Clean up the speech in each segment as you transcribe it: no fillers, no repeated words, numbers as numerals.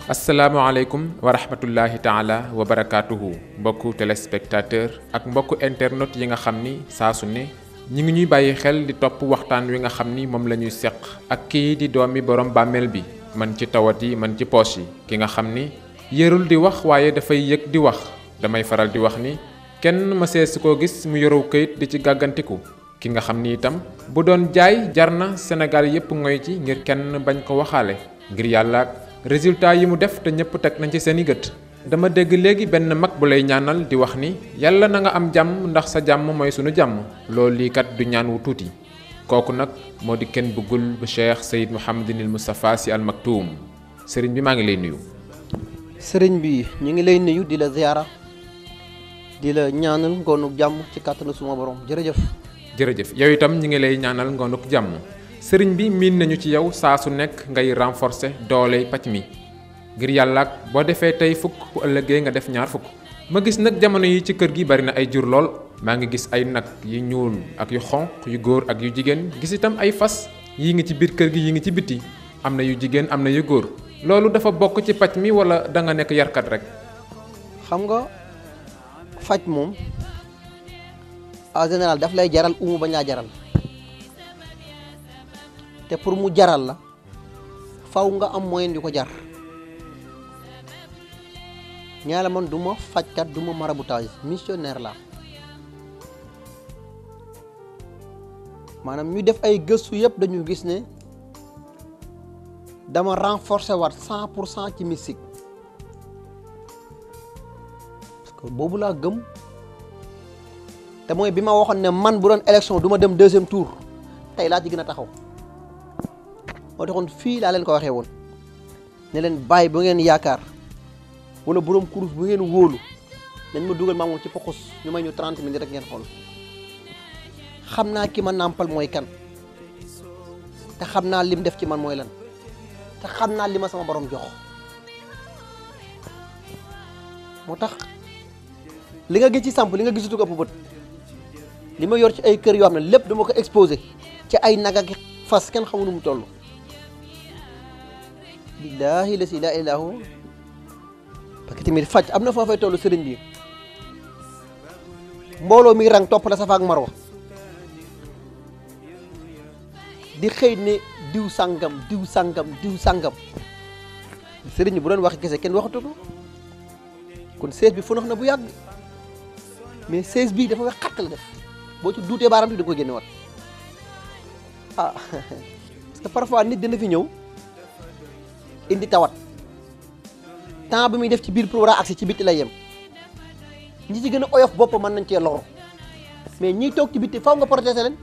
asalaamaaleykum wa rahmatullahi taala wa barakaatuhu mbokku téléspectateur ak mbokku internet yi nga xam ni saa su ne ñi ngi ñuy bàyyi xel di topp waxtaan wi nga xam ni moom la ñuy seq ak kii di doomi borom bàmmeel bi man ci tawat yi man ci poos yi ki nga xam ni yërul di wax waaye dafay yëg di wax damay faral di wax ni kenn ma sees koo gis mu yorew këyit di ci gàggantiku ki nga xam ni itam bu doon jaay jar na Sénégal yépp ngoy ci ngir kenn bañ ko waxaale ngir yàlla ak résultat yi mu def te ñëpp teg nañ ci seeni gët dama dégg léegi benn mag bu lay ñaanal di wax ni yàlla na nga am jàmm ndax sa jàmm mooy sunu jàmm loolu lii kat du ñaan wu tuuti kooku nag moo di kenn bëggul bu Cheikh Seyd Mouhamadinil Moustapha Sy Al Maktoum sëriñ bi maa ngi lay nuyu. sëriñ bi ñu ngi lay nuyu di la ziyaara di la ñaanal ngoonu jàmm ci kàttanu suma borom jërëjëf. jërëjëf yow itam ñi ngi lay ñaanal ngoonuk jàmm. sëriñ bi miin nañu ci yow saa su nekk ngay renforcer dooley paj mi ngir yàlla ak boo defee tey fukk bu ëllëgee nga def ñaar fukk ma gis nag jamono yi ci kër gi bari na ay jur lool maa ngi gis ay nag yu ñuul ak yu xonq yu góor ak yu jigéen gis itam ay fas yii ngi ci biir kër gi yi ngi ci biti am na yu jigéen am na yu góor loolu dafa bokk ci paj mi wala da nga nekk yarkat rek. xam nga faj moom en général daf lay jaral umu bañ laa jaral. te pour mu jaral la faw nga am moyen yu ko jar ñaala man duma fajkat duma maraboutage missionnaire la maanaam ñu def ay gëstu yëpp dañu gis ne dama renforcer waat 100% ci mystique parce que boobu laa gëm te mooy bi ma waxoon ne man bu doon élection du ma dem deuxième tour tey laa ci gën a taxaw moo taxoon fii laa leen ko waxee woon ne leen bàyyi bu ngeen yaakaar wala borom kurus bu ngeen wóolu nañ ma dugal maa moom ci poxus ñu may ñu 30 minutes rek ngeen xool xam naa ki ma nàmpal mooy kan te xam naa lim def ci man mooy lan te xam naa li ma sama borom jox moo tax li nga gis ci samp li nga gisutu ko ëpp bët li ma yor ci ay kër yoo xam ne lépp dama ko exposé ci ay nag ak fas kenn xamu nu mu toll billaahi la si laa ilaahu parce que tamit faj am na foo fay toll sëriñ bi mbooloo mi rang topp la Safa ak Marwa di xëy ne diw sàngam diw sàngam diw sàngam sëriñ bi bu doon wax kese kenn waxatu ko kon sees bi funax na bu yàgg mais sees bii dafa wex xatt la def boo ci duutee baaraam di ko génne wat ah parce que parfois nit dina fi ñëw indi tawat temps bi muy def ci biir pour war a agsi ci bitti lay yem ñi ci gën a oyof bopp mën nañ cee loru mais ñiy toog ci bitti faw nga protéger leen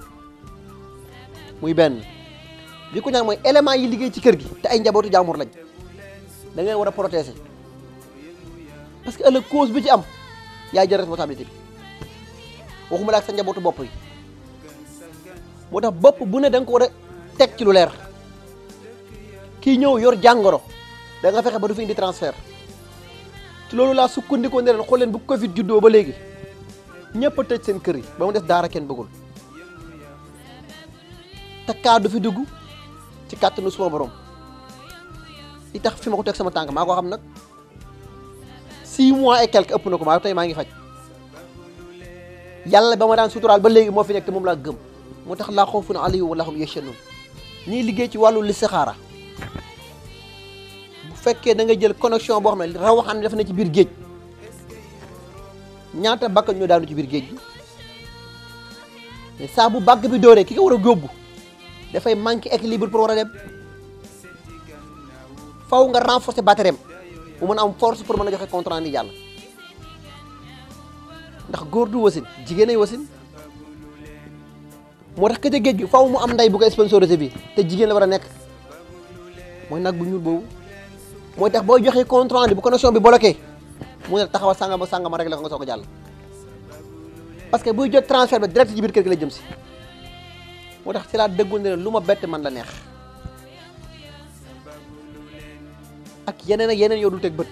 muy benn bi ko ñaan mooy élément yi liggéey ci kër gi te ay njabootu jaamur lañ da ngay war a protéger parce que ëllëg cause bi ci am yaay jël responsabilité bi waxuma la ak sa njabootu bopp yi moo tax bopp bu ne da nga ko war a teg ci lu leer kii ñëw yor jàngoro da nga fexe ba du fi indi transfert ci loolu laa sukkandikoo ne leen xool leen bu Covid juddoo ba léegi ñëpp a tëj seen kër yi ba mu des daara kenn bëggul te kaa du fi dugg ci kàttanu suma borom li tax fi ma ko teg sama tànk maa ko xam nag 6 mois et quelque ëpp na ko maa tey maa ngi faj yàlla ba ma daan suturaal ba léegi moo fi nekk te moom laa gëm moo tax laa xawfun alayhim wa laa hum yahzanun ñiy liggéey ci wàllu listixaara bu fekkee da nga jël connexion boo xam ne rawaxaan def na ci biir géej ñaata bakkan ñoo daanu ci biir géej gi mais saa bu bàgg bi dooree ki nga war a góobu dafay manqué équilibre pour war a dem faw nga renforcer batterie mu mën a am force pour mën a joxe contrat ni yàlla ndax góor du wasin jigéen ay wasin moo tax këte géej gi faw mu am nday bu ko sponsorisé bi te jigéen la war a nekk mooy nag bu ñuul boobu mooy tax booy joxe contrat bu connexion bi bloqué mu ne taxawal sàngam ba sàngam rek la ko nga soog a jàll parce que buy jot transfert bi direct ci biir kër gi la jëm si moo tax ci laa dëggul ne lu ma bett man la neex ak yeneen yow dul teg bët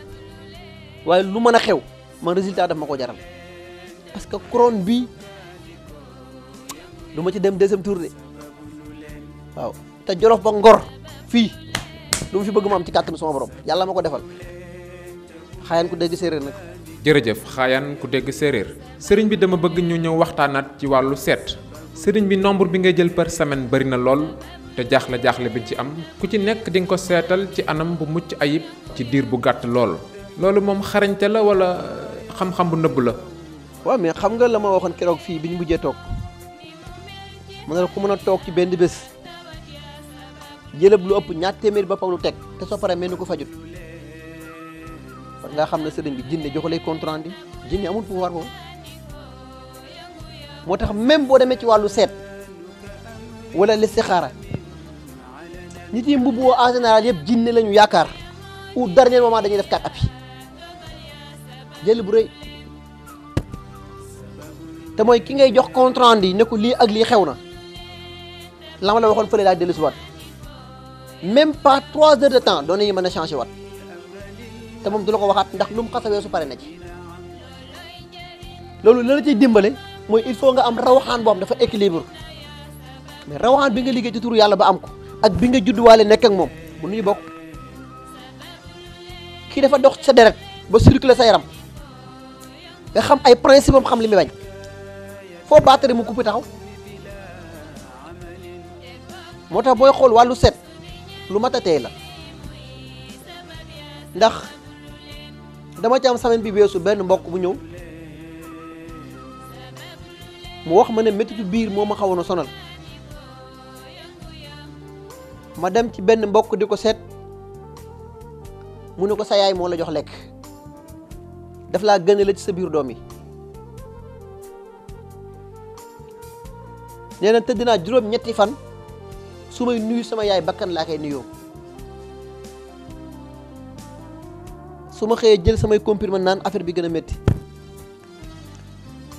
waaye lu mën a xew man résultat daf ma ko jaral parce que couronne bi du ma ci dem deuxième tour de waaw te Jolof ba Ngor fii lu mu fi bëgg mu am ci kàttanu sama borom yàlla ma ko defal xaayaan ku dégg séeréer nag. jërëjëf xaayaan ku dégg séeréer sëriñ bi dama bëgg ñu ñëw waxtaanaat ci wàllu seet sëriñ bi nombre bi ngay jël par semaine bari na lool te jaaxle bi ci am ku ci nekk di nga ko seetal ci anam bu mucc ayib ci diir bu gàtt lool loolu moom xarañte la wala xam-xam bu nëbb la. waaw mais xam nga la ma waxoon keroog fii bi ñu mujjee toog ma ne la ku mën a toog ci benn bés jëlëb lu ëpp ñaar téeméeri boppam lu teg te soo paree mel ni ko fajut war nga xam ne sëriñ bi jinne joxalee compte rendu jinne amul pouvoir boobu moo tax même boo demee ci wàllu seet wala listixaara nit yi mbubb woo en général yëpp jinne lañu yaakaar au dernier moment dañuy def 4 appuis jël bu rëy te mooy ki ngay jox compte rendu yi ne ko lii ak lii xew na la ma la waxoon fële laa dellu si waat même pas 3 heures de temps doon nañu mën a changé waat te moom du la ko waxaat ndax lu mu xasawee su pare na ci loolu la la ciy dimbale mooy il faut nga am rawaxaan boo xam dafa équilibre mais rawaxaan bi nga liggéey ci turu yàlla ba am ko ak bi nga judduwaale nekk ak moom bu nuy bokk kii dafa dox sa deret ba circuler sa yaram nga xam ay principe am xam li muy bañ foo batterie mu coupé taxaw moo tax booy xool wàllu set lu mat a tey la ndax dama ci am semaine bi weesu benn mbokk bu ñëw mu wax ma ne méttitu biir moo ma xawoon a sonal ma dem ci benn mbokk di ko seet mu ne ko sa yaay moo la jox lekk daf laa gën la ci sa biir doom yi nee na tëdd naa juróom-ñetti fan su may nuyu sama yaay bakkan laa koy nuyoo su ma xëyee jël samay comprimé naan affaire bi gën a métti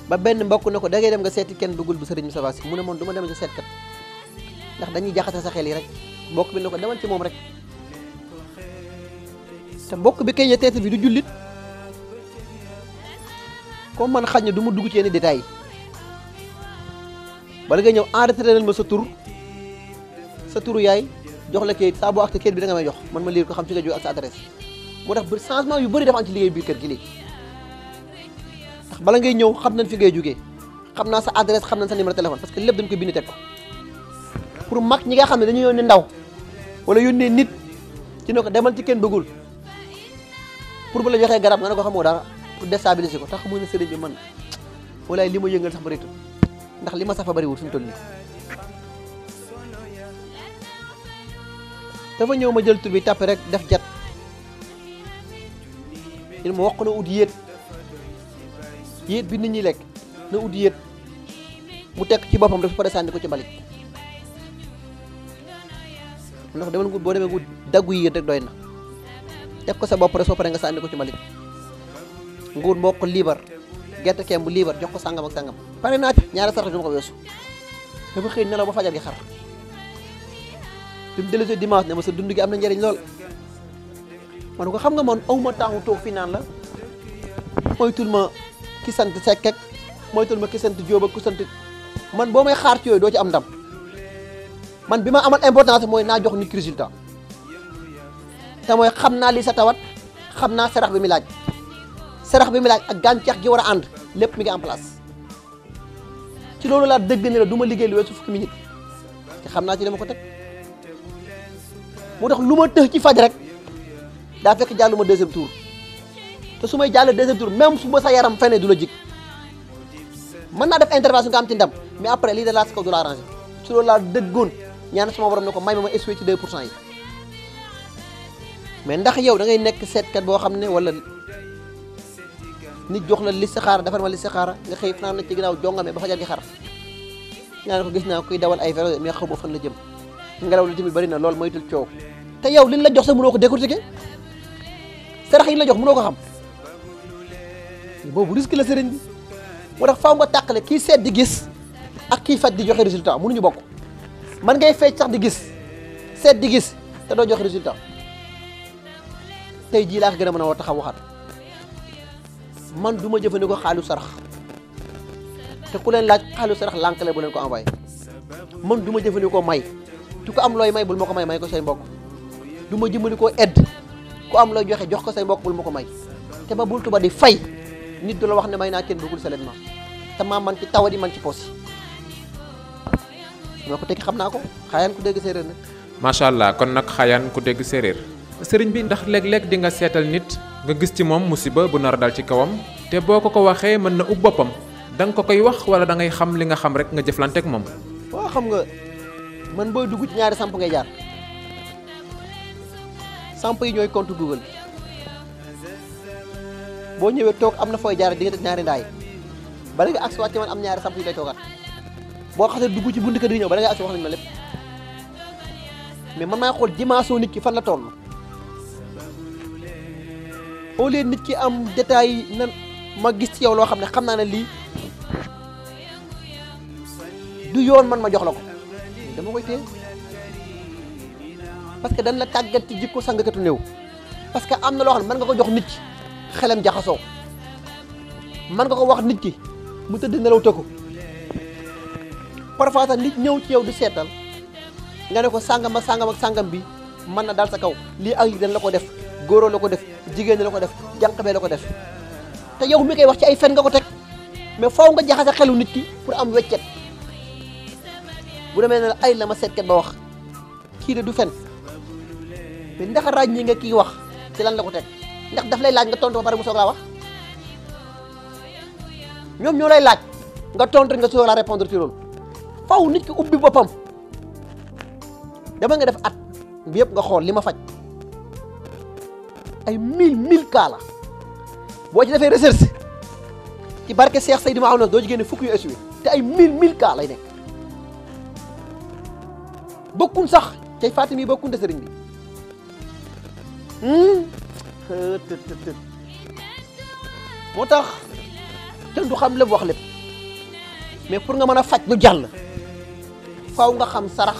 ba benn mbokk ne ko da ngay dem nga seeti kenn duggul bu sëriñ Moustapha Sy mu ne man du ma dem ci seetkat ndax dañuy jaxase sa xel yi rek mbokk bi ne ko demal ci moom rek te mbokk bi kay ñetteete bi du jullit comme man xaj na du ma dugg ci yenn détails yi bala nga ñëw enregistré ma sa turu yaay jox la kayit saa boo acte kayit bi da nga may jox man ma liir ko xam fi nga jóge ak sa adresse moo tax changement yu bëri dafa am ci liggéey biir kër gi léegi ndax bala ngay ñëw xam nañ fi ngay jógee xam naa sa adresse xam nañ sa numéro téléphone parce que lépp dañ ko bind teg ko pour mag ñi nga xam ne dañuy yónnee ndaw wala yónnee nit ci ne ko demal ci kenn bëggul pour bu la joxee garab nga ne ko xamoo dara pour déstabiliser ko tax xamoo ne sëriñ bi man walaay li ma yëngal sax bëritul ndax li ma safa bëriwul fi mu toll nii dafa ñëw ma jël tur bi tàppe rek def jat il ma wax na ut yéet bi nit ñi lekk na ut yéet mu tekk ci boppam dafa pare sànni ko ci mbalit ndax demal boo demee ngu daggu yéet rek doy na teg ko sa bopp rek soo pare nga sànni ko ci mbalit nguur mboq liibar gerte kemb liibar jox ko sàngam ak sàngam pare naa ci ñaari sarax du ma ko weesu dafa xëy nelaw ba fajar gi xar bi mu dellusee dimanche ne ma sa dund gi am na njëriñ lool ma ne ko xam nga man awma temps toog fii naan la moytul ma ki sant Seck ak moytul ma ki sant Jóob ak ku sant man boo may xaar ci yooyu doo ci am ndam man bi ma amal importance mooy naa jox nit ki résultat te mooy xam naa li sa tawat xam naa sarax bi mi laaj ak gàncax gi war a ànd lépp mi ngi en place ci loolu laa dëgg ne la du ma liggéey lu weesu fukki minute te xam naa ci dama ko teg moo tax lu ma tëx ci faj rek daa fekk jàlluma deuxième tour te su may jàll deuxième tour même su ma sa yaram fene du la jig mën naa def intervention nga am ci ndam mais après lii da laa si kaw du la arrangé ci loolu laa dëggoon ñaan sama borom ne ko may ma essuyer ci 2% yi mais ndax yow da ngay nekk seetkat boo xam ne wala nit jox la listixaara defar ma listixaara nga xëy fanaan na ci ginnaaw jongame ba fajar gi xar nga ne ko gis naa kuy dawal ay vélo mais xaw ma fan la jëm ngelaw li tamit bari na loolu moytul coow te yow liñ la jox sax mënoo ko décortiquer sarax yi la jox mënoo ko xam boobu risque la sëriñ bi moo tax faaw nga tàqale kii seet di gis ak kii faj di joxe résultat mënuñu bokk man ngay fecc sax di gis seet di gis te doo joxe résultat tey jii laa ko gën a mën a war taxaw waxaat man du ma jëfandikoo xaalu sarax te ku leen laaj xaalu sarax lànkale bu leen ko envoyé man du ma jëfandikoo may tu ko am looy may bul ma ko may ko say mbokk du ma jëmali koo edd ku am looy joxe jox ko say mbokk bul ma ko may te ba bul tuba di fay nit du la wax ne may naa kenn bëggul sa leen ma te maa man ci tawa di man ci poos yi moo ko tekki xam naa ko xaayaan ku dégg séeréer nag macha allah kon nag xayaan ku dégg séeréer sëriñ bi ndax léeg-léeg di nga seetal nit nga gis ci moom musiba bu nar a dal ci kawam te boo ko waxee mën na ub boppam da nga ko koy wax wala da ngay xam li nga xam rek nga jëflante ak moom. waaw xam nga man booy dugg ci ñaari samp ngay jaar samp yi ñooy compte Google boo ñëwee toog am na fooy jaar di nga def ñaari ndaay bala nga agsi waat ci man am ñaari samp yi lay toogaat boo xasee dugg ci buntu kër di ñëw bala nga agsi wax nañ ma lépp mais man maa xool dimension nit ki fan la toll au lieu nit ki am détail nan ma gis ci yow loo xam ne xam naa ne lii du yoon man ma jox la ko dama koy téye parce que dañ la tàggat ci jikko sangkatu néew parce que am na loo xam ne mën nga ko jox nit ki xelam jaxasoo mën nga ko wax nit ki mu tëdd nelaw tëkku parfois sax nit ñëw ci yow di seetal nga ne ko sàngam ak sàngam ak sàngam bi mën na dal sa kaw lii ak lii dañ la ko def góoroo la ko def jigéen la ko def jànq bee la ko def te yow mi koy wax ci ay fen nga ko teg mais faw nga jaxase xelu nit ki pour am weccet bu demee ne la ay la ma seetkat ba wax kii de du fen mais ndax ràññi nga kii wax ci lan la ko teg ndax daf lay laaj nga tontu ba pare mu soog laa wax ñoom ñoo lay laaj nga tontu nga soog laa répondre ci loolu faw nit ki ubbi boppam dama nga def at bi yëpp nga xool li ma faj ay mille cas la boo ci defee recherche ci barke Cheikh Seydou Mahamadou doo ci génne fukk yu essuie te ay mille cas lay nekk bokkuñ sax cay Fatim yi bokkuñ de sëriñ bi moo tax kenn du xam lépp wax lépp mais pour nga mën a faj lu jàll faaw nga xam sarax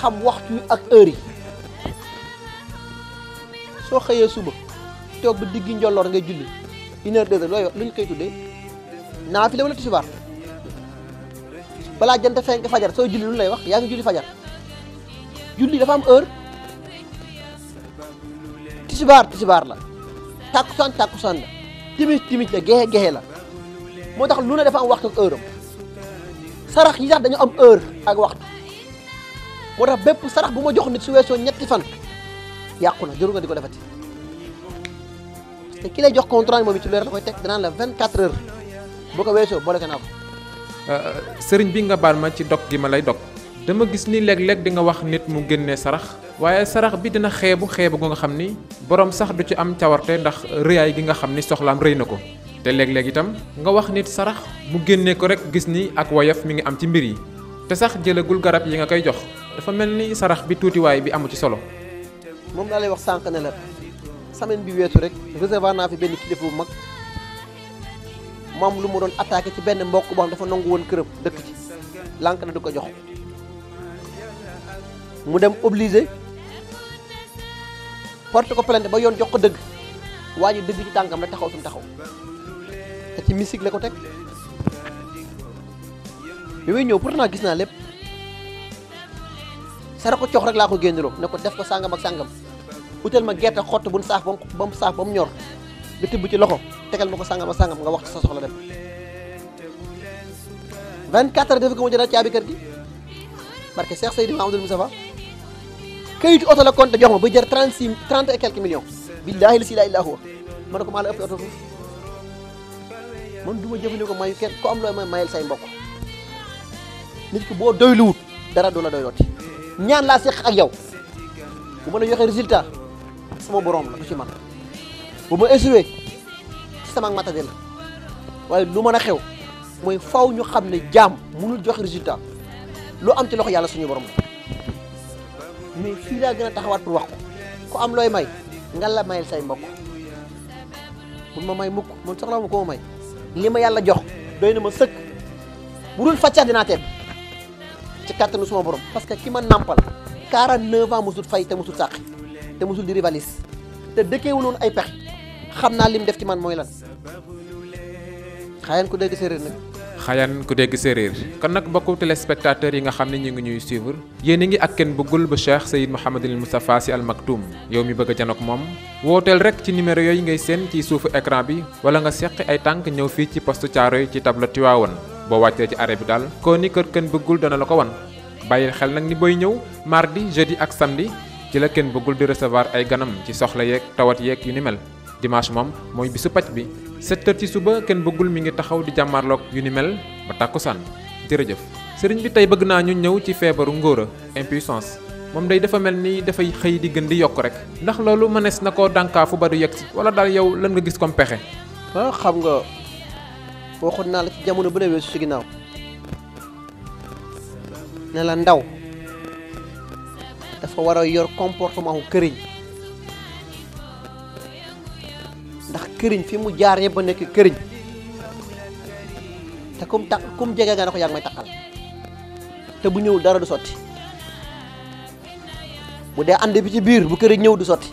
xam waxtu ak heure yi soo xëyee suba toog ba diggi njolloor ngay julli 1 heure 2 heures looy lu ñu koy tuddee naafila wala tisbaar balaa jant fenk fajar soo julli lu lay wax yaa ngi julli fajar julli dafa am heure tisbaar la takkusaan la timit la gexe la moo tax lu ne dafa am waxtu ak heure am sarax yi sax dañu am heure ak waxtu moo tax bépp sarax bu ma jox nit su weesoo ñetti fan yàqu na jëru nga di ko defati parce que ki lay jox contrat moom it ci leer la koy teg danaan la 24 heures boo ko weesoo boole ko naa ko. sëriñ bi nga baal ma ci dog gi ma lay dog dama gis ni léeg-léeg di nga wax nit mu génnee sarax waaye sarax bi dina xeebu gu nga xam ni borom sax du ci am cawarte ndax rëyaay gi nga xam ni soxlaam rëy na ko te léeg-léeg itam nga wax nit sarax mu génnee ko rek gis ni ak woyof mi ngi am ci mbir yi te sax jëlagul garab yi nga koy jox dafa mel ni sarax bi tuutiwaay bi amu ci solo. moom laa lay wax sànq ne la semaine bi weesu rek recevoir naa fi benn kilifa bu mag moom lu mu doon attaqué ci benn mbokk boo xam dafa nangu woon këram dëkk ci lànk na du ko jox mu dem obligé porte ko plainte ba yoon jox ko dëgg waa ji dëgg ci tànkam la taxaw fi mu taxaw te ci musique la ko teg bi muy ñëw pourtant gis naa lépp sara ko cox rek laa ko génneloo ne ko def ko sàngam ak sàngam utal ma gerte xott bu saaf ba mu saaf ba mu ñor nga tibb ci loxo tegal ma ko sàngam ak sàngam nga wax sa soxla dem 24 heures dafa ko mu jëlaat caabi kër gi parce que Cheikh Seydou Mahamadou Moustapha këyitu oto la compte jox ma ba jar 30 et quelques millions billaahi la ilaha illa huwa ma ne ko maa la ëpp oto foofu man du ma jëfandikoo mayu kenn ko am looy may mayel say mbokk nit ki boo doyluwut dara du la doylooti ñaan laa seq ak yow bu ma la joxee résultat sama borom la du ci man bu ma échoué ci sama matériel la waaye lu mën a xew mooy faw ñu xam ne jaam mënul joxe résultat lu am ci loxo yàlla suñu borom la mais fii laa gën a taxawaat pour wax ko ku am looy may nga la mayel say mbokk bu ma may mukk man soxla ma ko ma may li ma yàlla jox doy na ma sëkk bu dul faccaat dinaa teel ci kàttanu suma borom parce que ki ma nàmpal 49 ans musul fay te musul sàqi te musul di rivalise te dëkkeewuloon ay pex xam naa lim def ci man mooy lan xaayaan ko dégg séeréer nag xayan ku dégg séeréer kon nag mbokku téléspectateurs yi nga xam ne ñu ngi ñuy suivre yéen a ngi ak Ken Bëggul bu Cheikh Seyd Mouhamadul Moustapha Sy Al Maktoum yow mi bëgg a janook moom wooteel rek ci numéro yooyu ngay seen ci suufu écran bi wala nga seqi ay tànk ñëw fii ci poste Thiaroye ci tableau Tivaouane boo wàccee ci arrêt bi daal koo ni kër Ken Bëggul dana la ko wan bàyyil xel nag ni booy ñëw mardi jeudi ak samedi ci la Ken Bëggul di recevoir ay ganam ci soxla yeeg tawat yeeg yu ni mel dimanche moom mooy bisu paj bi 7h ci suba Ken Bëggul mi ngi taxaw di jàmmarloog yu ni mel ba tàkkusaan jërëjëf sëriñ bi tey bëgg naa ñu ñëw ci feebaru ngóora impuissance moom day dafa mel ni dafay xëy di gën di yokk rek ndax loolu mënees na koo dànkaafu ba du yegg si wala daal yow lan nga gis comme pexe. waaw xam nga waxoon naa la ci jamono bu ne weesu si ginnaaw ne la ndaw dafa war a yor comportement wu këriñ ndax këriñ fi mu jaar yëpp ba nekk këriñ te kum jege nga ne ko yaa ngi may taxal te bu ñëwul dara du sotti bu dee ànd bi ci biir bu këriñ ñëw du sotti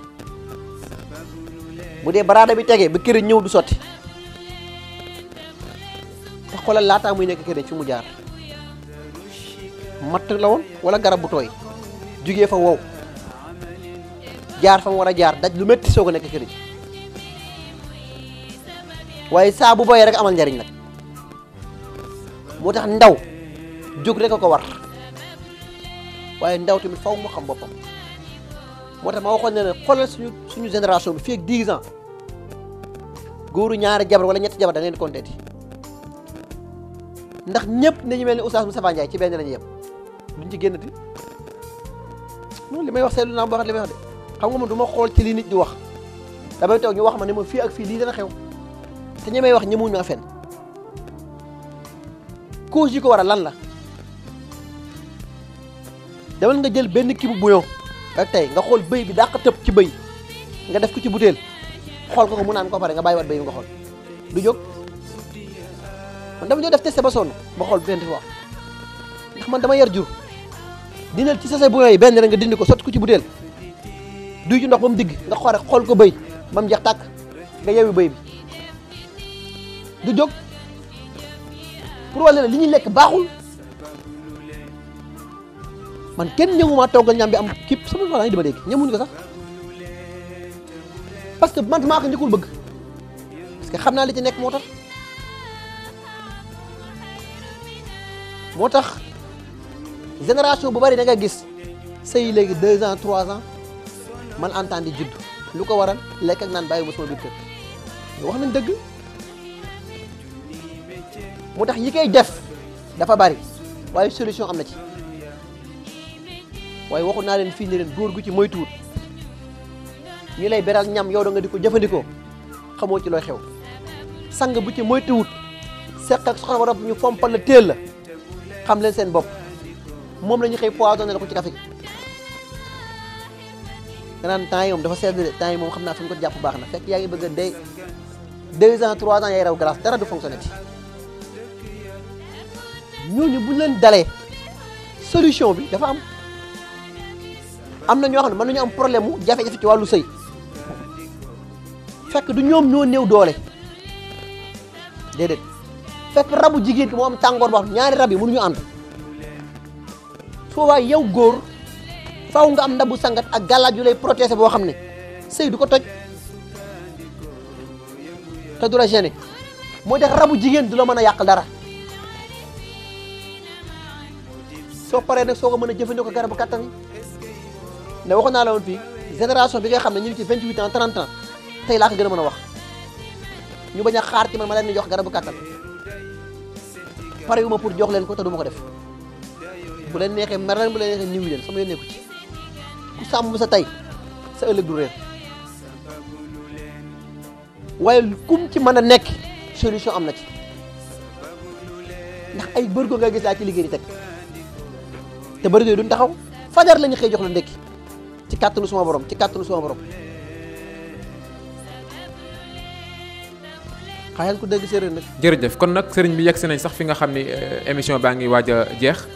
bu dee baraada bi tege bu këriñ ñëw du sotti te xoolal laataa muy nekk këriñ fi mu jaar matt la woon wala garab bu tooy jugee fa wow jaar fa mu war a jaar daj lu métti soo ko nekk këriñ waaye saa bu boyee rek amal njariñ nag moo tax ndaw jóg rek a ko war waaye ndaw tamit faw mu xam boppam moo tax ma waxoon ne ne xoolal suñu génération bi fii ak 10 ans góoru ñaari jabar wala ñetti jabar da ngeen di compter ndax ñëpp nañu mel ni Oustaz Moustapha Ndiaye ci benn lañu yem duñ ci génnati noonu li may wax seetlu naa boo xam li may wax de xam nga man du ma xool ci li nit di wax damay toog ñu wax ma ne ma fii ak fii lii dana xew te ñi may wax ñemuñu ma fen cause yi ko waral lan la demal nga jël benn kii bu bouillon ak tey nga xool bëy bi dàq tëb ci bëy nga def ko ci butéel xool ko mu naan ko pare nga bàyyi wat bëy bi nga xool du jóg man dama ñoo def testé ba sonn ba xool benn wax ndax man dama yar jur dindal ci sase bouillon yi benn rek nga dindi ko sotti ko ci butéel duy ci ndox ba mu digg nga xool ko bëy ba mu jeex tàkk nga yewi bëy bi du jóg pour wàll li ñuy lekk baaxul man kenn ñëwuma toggal ñam bi am kii sama wala di ma dégg ñëmuñu ko sax parce que man maa ko njëkkul bëgg parce que xam naa li ci nekk moo tax génération bu bari da nga gis sëy léegi 2 ans 3 ans man entend di judd lu ko waral lekk ak naan bàyyi ba sama biir kër wax nañ dëgg moo tax yi koy def dafa bari waaye solution am na ci waaye waxu naa leen fii ne leen góor gu ci moytuwut ñu lay beral ñam yow da nga di ko jëfandikoo xamoo ci looy xew sang bu ci moytuwut seq ak soxna ba ñu fompal la téel la xam leen seen bopp moom la ñu xëy poisonné la ko ci café gi nga naan temps yi moom dafa sedd de temps yi moom xam naa fi ñu ko jàpp baax na fekk yaa ngi bëgg a dee 2 ans 3 ans yaay raw glace dara du fonctionné ti ñooñu bu ñu leen dalee solution bi dafa am na ñoo xam ne mën nañu am problème mu jafe-jafe ci wàllu sëy fekk du ñoom ñoo néew doole déedéet fekk rabu jigéen ki moo am tàngoor boo xam ñaari rab yi mënuñu ànd foofaa yow góor faaw nga am ndabu sangat ak gàllaaj yu lay protéger boo xam ne sëy du ko toj te du la gêner mooy tax rabu jigéen du la mën a yàq dara soo paree nag soo ko mën a jëfandikoo garabu kattan yi ne waxoon naa la woon fii génération bi nga xam ne ñu ngi ci 28 ans 30 ans tey laa ko gën a mën a wax ñu bañ a xaar ci man ma leen di jox garabu kattan pare wu ma pour jox leen ko te du ma ko def bu leen neexee mer leen bu leen neexee niw leen sama yoon nekku ci ku sàmm sa tey sa ëllëg du réer waaye kum ci mën a nekk solution am na ci ndax ay bërgo nga gis laa ci liggéey di teg te bërgo yi duñ taxaw fajar la ñu xëy jox la ndekki ci kàttanu suma borom xayal ku dégg séeréer nag. jërëjëf kon nag sëriñ bi yegsi nañ sax fi nga xam ni émission baa ngi waaj a jeex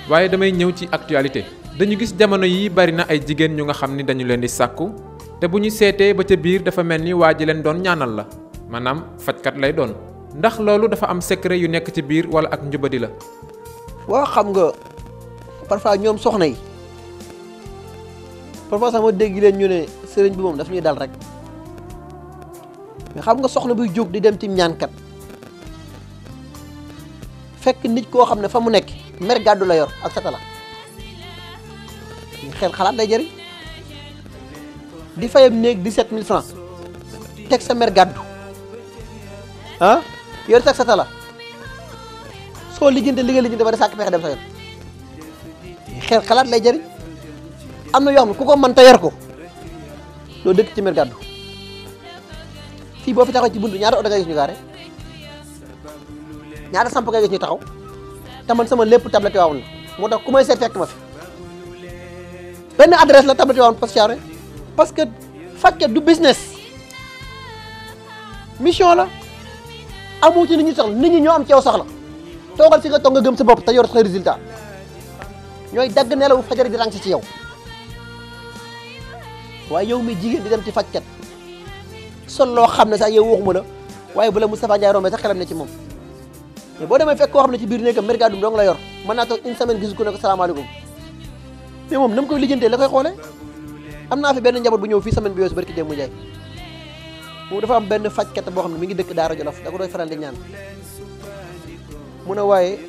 waaye damay ñëw ci actualité dañu gis jamono yi bari na ay jigéen ñu nga xam ni dañu leen di sàkku te bu ñu seetee ba ca biir dafa mel ni waa ji leen doon ñaanal la maanaam fajkat lay doon ndax loolu dafa am secret yu nekk ci biir wala ak njubadi la. waaw xam nga parfois ñoom soxna yi parfois sax ma dégg leen ñu ne sëriñ bi moom daf ñuy dal rek mais xam nga soxna buy jóg di dem ci ñaankat fekk nit koo xam ne fa mu nekk mer gàddu la yor ak satala xel xalaat day jëriñ di fayam néeg 17 000 francs teg sa mer gàddu ah yor teg satala soo lijjante li nga lijjante ba di sàkk pexe dem sa yoon xel xalaat lay jëriñ am na yoo xam ne ku ko mën ta yor ko doo dëkk ci mer gàddu fii boo fi taxaw ci buntu ñaata oto nga gis ñu gaare ñaata samp nga gis ñu taxaw te man sama lépp tablette waawoon la moo tax ku may seet fekk ma fi benn adresse la tablette waawoon parce que fajkat du business mission la amu ci nit ñi soxla nit ñi ñoo am ci yow soxla toogal fi nga toog nga gëm sa bopp te yor sa résultat ñooy dagg nelaw fajar di rang ci yow waaye yow mi jigéen di dem ci fajkat sol loo xam ne sax yow waxuma la waaye bu la Moustapha Ndiaye rombee sax xelam ne ci moom mais boo demee fekk koo xam ne ci biir néegam mergadum dong la yor mën naa toog une semaine gisu ko ne ko salaamaaleykum mais moom na mu koy lijjantee la koy xoolee am naa fi benn njaboot bu ñëw fii semaine bi yooyu barki dem mu jaay moom dafa am benn fajkat boo xam ne mi ngi dëkk Daara Jolof da ko doy faral di ñaan mu ne waaye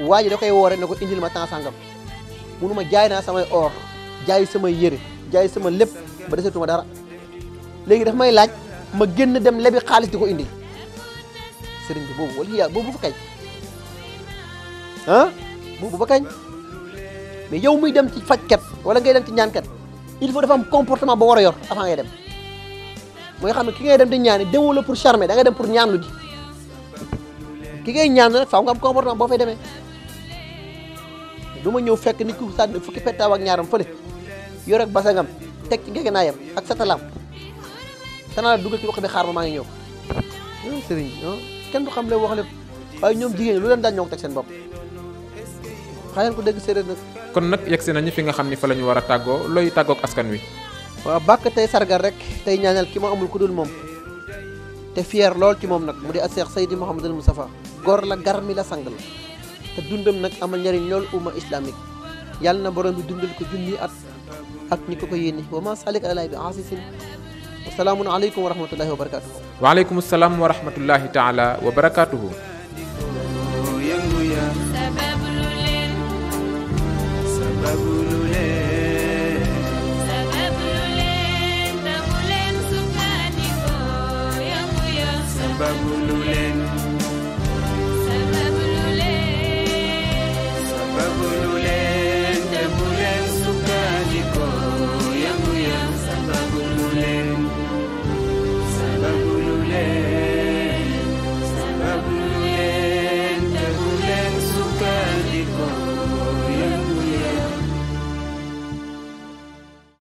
waa ji da koy woore ne ko indil ma temps sangam munu ma jaay naa samay or jaay samay yére jaay sama lépp ba desetuma dara léegi daf may laaj ma génn dem lebi xaalis di ko indi sëriñ bi boobu wala yaa boobu fa kañ ah boobu fa kañ mais yow muy dem ci fajkat wala ngay dem ci ñaankat il faut dafa am comportement ba war a yor avant ngay dem mooy xam ne ki ngay dem di ñaani demoo la pour charmer da ngay dem pour ñaanlu ji ki ngay ñaan nag faaw nga am comportement boo fay demee du ma ñëw fekk nit ku sànni fukki pettaaw ak ñaaram fële yor ak basangam teg ci ngegenaayam ak satalaam tanaa la dugal ci wax bi xaar ma maa ngi ñëw sëriñ kenn du xam le wax lépp waaye ñoom jigéen ñi lu leen daan ñoo ko teg seen bopp xayal ko dégg séeréer nag kon nag yegsi nañu fi nga xam ni fa la ñu war a tàggoo looy tàggoog askan wi. waaw bàkk tey sargal rek tey ñaanal ki ma amul ku dul moom te fier lool ci moom nag mu di a Seex Seydi Mouhamadul Moustapha góor la garmi la sang la te dundam nag amal njëriñ loolu umma islamique yàlla na borom bi dundal ko junni at ak ñi ko yéene wa ma salik alay bi asisin wasalaamun aleykum wa rahmatullahi wa barakatuhu waaleykum salaam wa rahmatullahi taala wa barakatuhu Babululen